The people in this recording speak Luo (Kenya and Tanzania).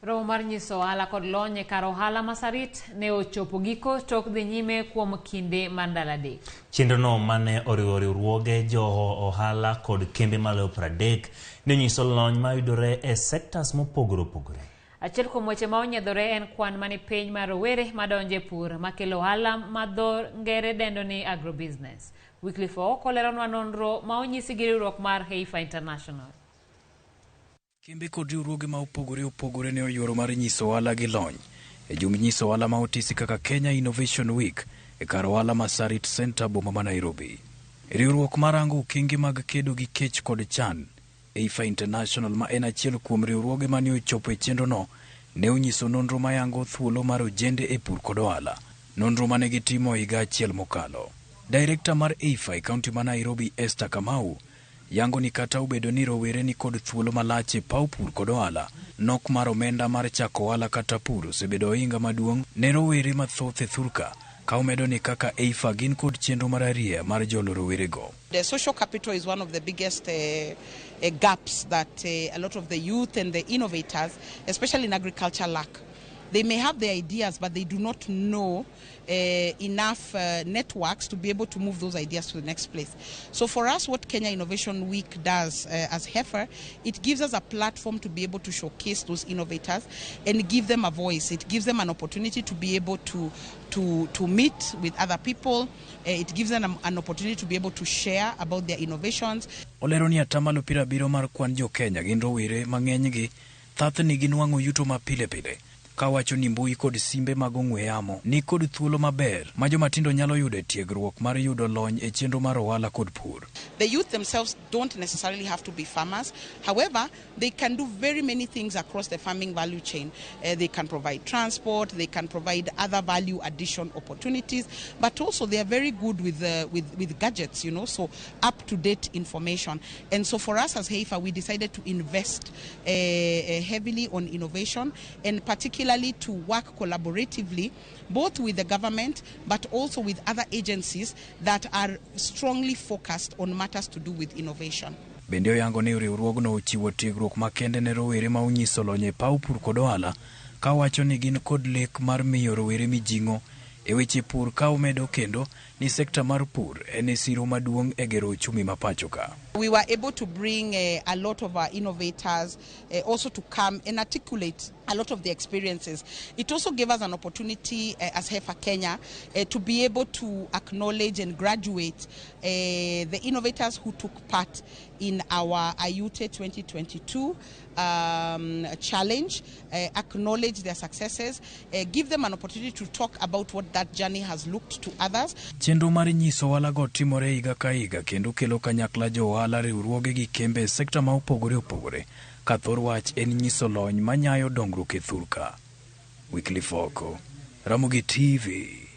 Romo mar nyiso ohala kod lony e kar ohala ma Sarit ne ochopo giko tok dhi nyime kuom kinde mar ndalo 3. Chenrono mane oriwo riwruoge jo ohala kod kembe maloyo 30 ne onyiso lony mayudore e sectors mopogore opogore. Achiel kuom weche ma onyiedhore en kwan mani piny mar rowere madonjo e pur makelo ohala ma dho ngere dendo ni agrobusiness. Wycliffe Ooko leronwa nonro ma onyisi gi riwruok mar Heifer International. Kembe kod riwruoge ma opogore opogore ne oyuoro mar nyiso ohala gi lony e jumb nyiso ohala ma otisi kaka Kenya Innovation Week e kar ohala ma Sarit Center boma ma Nairobi. Riwruok mar rango okenge mag kedo gi kech kod chan Heifer International ma en achiel kuom riwruoge mane ochopo e chenrono ne onyiso nonro mayango thuolo mar ojende e pur kod ohala. Nonro mane gitimo higa achiel mokalo. Director mar Heifer e kaunti ma Nairobi Esther Kamau yango ni kata obedo ni rowere ni kod thuolo malach e paw pur kod ohala, nok mar omenda mar chako ohala kata pur osebedo ohinga maduong' ne rowere mathoth e thurka, ka omedo ni kaka Heifer gin kod chenro mar arieya mar jolo rowerego. The social capital is one of the biggest gaps that a lot of the youth and the innovators, especially in agriculture, lack. They may have the ideas, but they do not know enough networks to be able to move those ideas to the next place. So for us, what Kenya Innovation Week does as Heifer, it gives us a platform to be able to showcase those innovators and give them a voice. It gives them an opportunity to be able to meet with other people. It gives them an opportunity to be able to share about their innovations. Olero ni atamalo 70 mar kwan jo Kenya gin rowere mang'enygi thothni ginwang'o yuto ma pile pile. Kawacho ni mbui kod simbe mag ong'we yamo ni kod thuolo maber ma jomatindo nyalo yudo e tiegruok mar yudo lony e chenro mar ohala kod pur. The youth themselves don't necessarily have to be farmers. However, they can do very many things across the farming value chain. They can provide transport, they can provide other value addition opportunities, but also they are very good with gadgets, so up-to-date information. And so for us as Heifer, we decided to invest heavily on innovation and particularly to work collaboratively both with the government but also with other agencies that are strongly focused on matters to do with innovation. Bende oyango ni riwruogno ochiwo tiegruok makende ne rowere ma onyiso lony e paw pur kod ohala, ka wacho ni gin kod lek mar miyo rowere mijing'o e weche pur, ka omedo kendo ni sekta mar pur en e siro maduong' e gero uchumi ma pacho ka. We were able to bring a lot of our innovators also to come and articulate a lot of the experiences. It also gave us an opportunity as Heifer Kenya to be able to acknowledge and graduate the innovators who took part in our AYuTe 2022 challenge, acknowledge their successes, give them an opportunity to talk about what that journey has looked to others. Chenro mar nyiso ohala go timore higa ka higa kendo kelo kanyakla jo ohala, riwruoge gi kembe e sekta ma opogore opogore, ka thor wach en nyiso lony manyayo dongruok e thurka. Wycliffe Oko, Ramogi TV.